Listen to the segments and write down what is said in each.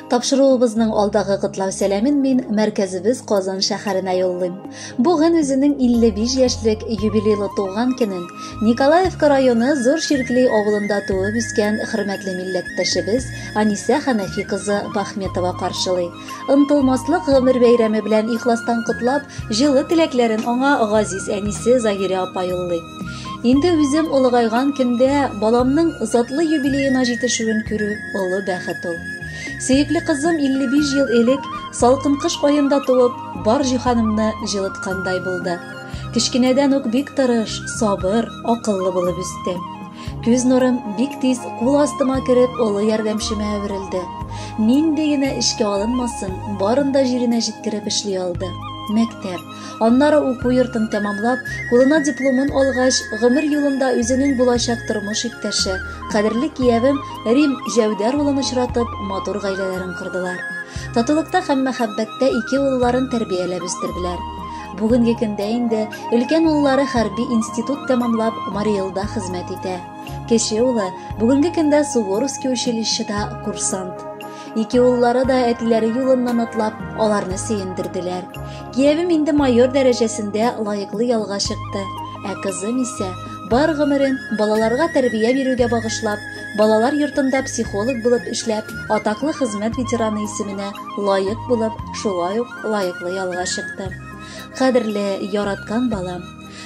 Тапшыруыбызның алдагы котлау сәламен мин мәркәзебез Казан шәһәренә юллыйм. Бүген үзенең 55 яшьлек юбилейлы туган көнен Николаевка районы Зур Чиркли авылында туып үскән хөрмәтле милләттәшебез Анисә Хәнәфи кызы Бахметова каршылый. Онтылмаслык гомер бәйрәме белән ихластан котлап, җылы теләкләрен аңа газиз әнисе Заһирә апа юллый. Инде үзем олыгайган көндә баламның затлы юбилеена җитешүен күрү олы бәхет ул. Сөекле кызым 55 ел элек салкын кыш аенда туып, бар җиһанымны җылыткандай булды. Кечкенәдән үк бик тырыш, сабыр, акыллы булып үсте. Күз нурым бик тиз кул астыма кереп, олы ярдәмчемә әверелде. Нинди генә эшкә алынмасын, барын да җиренә җиткереп эшли алды. Мәктәп, Аннары уку йортын тәмамлап, кулына дипломын алгач, гомер юлында үзенең булачак тормыш иптәше, кадерле киявем Рим Җәүдәр улын очратып, матур гаиләләрен кордылар. Татулыкта һәм мәхәббәттә ике улларын тәрбияләп үстерделәр. Бүгенге көндә инде өлкән уллары хәрби институт тәмамлап, Мариэлда хезмәт итә. Кече улы бүгенге көндә Суворовский училищеда курсант. Ике уллары да әтиләре юлыннан атлап, аларны сөендерделәр. Киявем инде майор дәрәҗәсендә лаеклы ялга чыкты, ә кызым исә бар гомерен балаларга тәрбия бирүгә багышлап, балалар йортында психолог булып эшләп, атаклы хезмәт ветераны исеменә лаек булып, шулай ук лаеклы ялга чыкты. Кадерле, яраткан балам,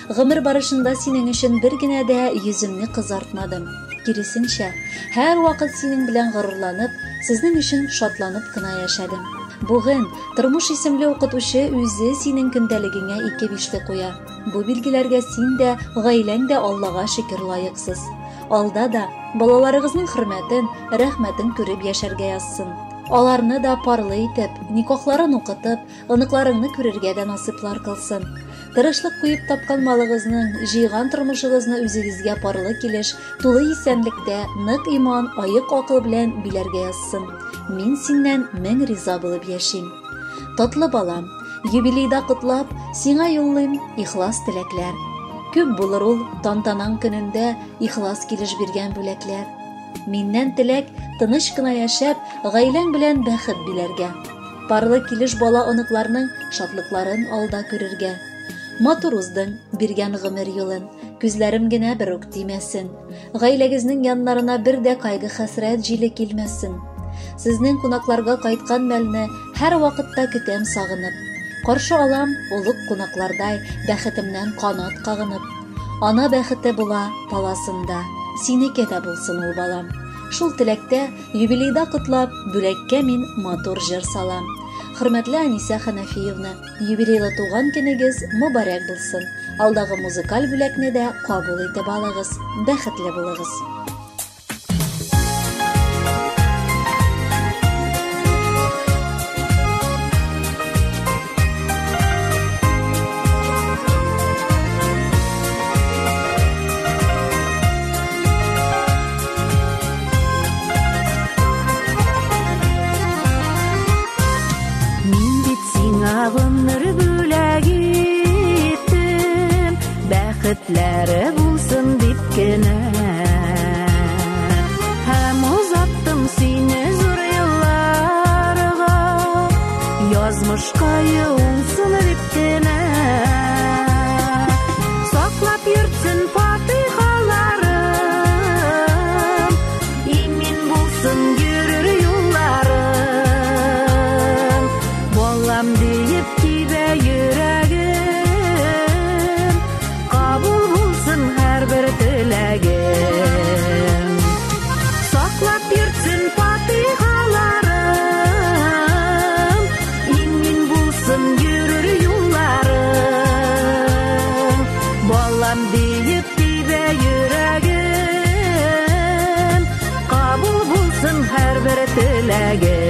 Гомер барышында синең өчен бер генә дә йөземне кызартмадым. Киресенчә, һәрвакыт синең белән горурланып, сезнең өчен шатланып кына яшәдем. Бүген тормыш исемле укытучы үзе синең көндәлегеңә ике бишле куя. Бу билгеләргә син дә, гаиләң дә Аллага шөкер лаексыз. Алда да балаларыгызның хөрмәтен, рәхмәтен күреп яшәргә язсын. Аларны да парлы итеп, никахларын укытып, оныкларыңны күрергә дә насыйплар кылсын. Тырышлык куеп тапкан малыгызның, җыйган тормышыгызны үзегезгә парлы килеш, тулы исәнлектә, нык иман, аек акыл белән биләргә язсын. Мин синнән мең риза булып яшим. Татлы балам, юбилейда котлап, сиңа юллыйм ихлас теләкләр. Күп булыр ул тантанаң көнендә ихлас килеш биргән бүләкләр. Миннән теләк, тыныч кына яшәп, гаиләң белән бәхет биләргә. Парлы килеш бала оныкларның шатлыкларын алда күрергә. Матур уздың, биргән гомер юлын, күзләрем генә бер үк тимәсен. Гаиләгезнең яннарына бер дә кайгы-хәсрәт җиле килмәсен. Сезнең кунакларга кайткан мәлне һәр вакытта көтәм сагынып. Каршы алам олуг кунаклардай, бәхетемнән канат кагынып. Ана бәхете була баласында, синеке дә булсын ул балам. Шул теләктә Юбилейда котлап, бүләккә мин матур җыр салам. Хөрмәтле Әнисә Хәнәфиевна, юбилейлы туган көнегез мөбарәк булсын. Алдагы музыкаль бүләкне дә кабул итеп алыгыз. Бәхетле булыгыз. Мин бит сиңа гомер бүләк иттем, бәхетләре булсын дип кенә. Һәм озаттым сине зур елларга, язмышка уңсын дип кенә. Саклап йөртсен фатихаларым, имин булсын йөрер юлларым. Балам диеп тибә йөрәгем, кабул булсын һәрбер теләгем. Саклап йөртсен фатихаларым, имин булсын йөрер юлларым. Балам диеп тибә йөрәгем, кабул булсын һәрбер теләгем.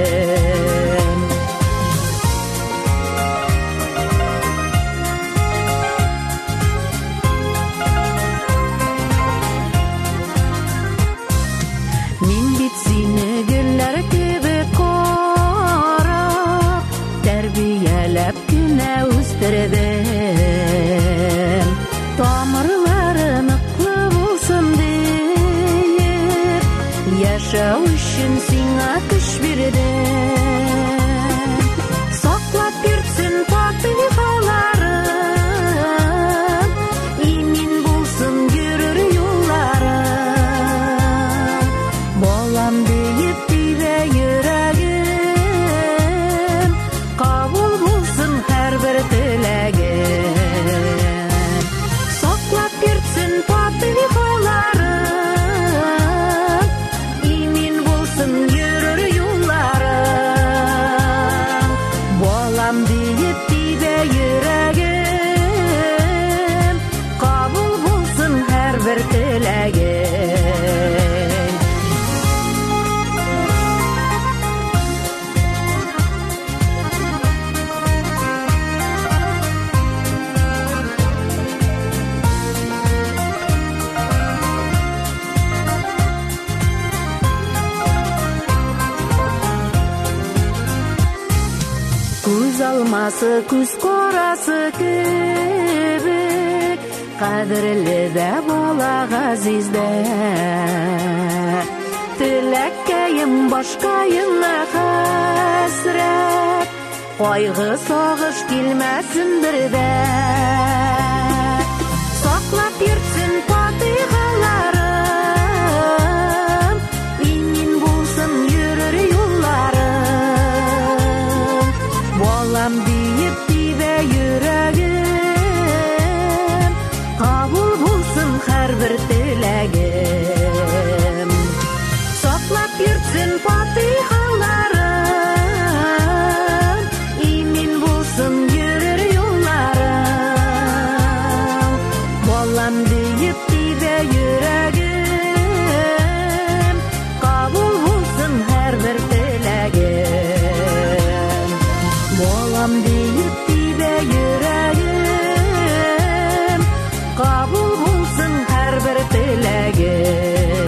Мин бит сине гөлләр кебек карап, тәрбияләп кенә үстердем. Тамырлары ныклы булсын диеп, яшәү өчен сиңа көч бирдем. һәрбер теләгең. Күз алмасы, күз карасы кебек, кадерле дә бала газиз дә. Теләккәем, башкаема хәсрәт, кайгы сагыш килмәсен бер дә. Саклап йөртсен фатихаларым, имин булсын йөрер юлларым. Балам диеп тибә йөрәгем, кабул булсын һәрбер теләгем. Саклап йөртсен фатихаларым, имин булсын йөрер юлларым. Балам диеп тибә йөрәгем, кабул булсын һәрбер теләгем. Балам диеп тибә йөрәгем, кабул булсын һәрбер теләгем.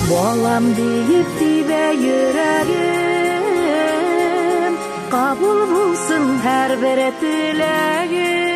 Балам диеп тибә йөрәгем, кабул булсын һәрбер теләгем.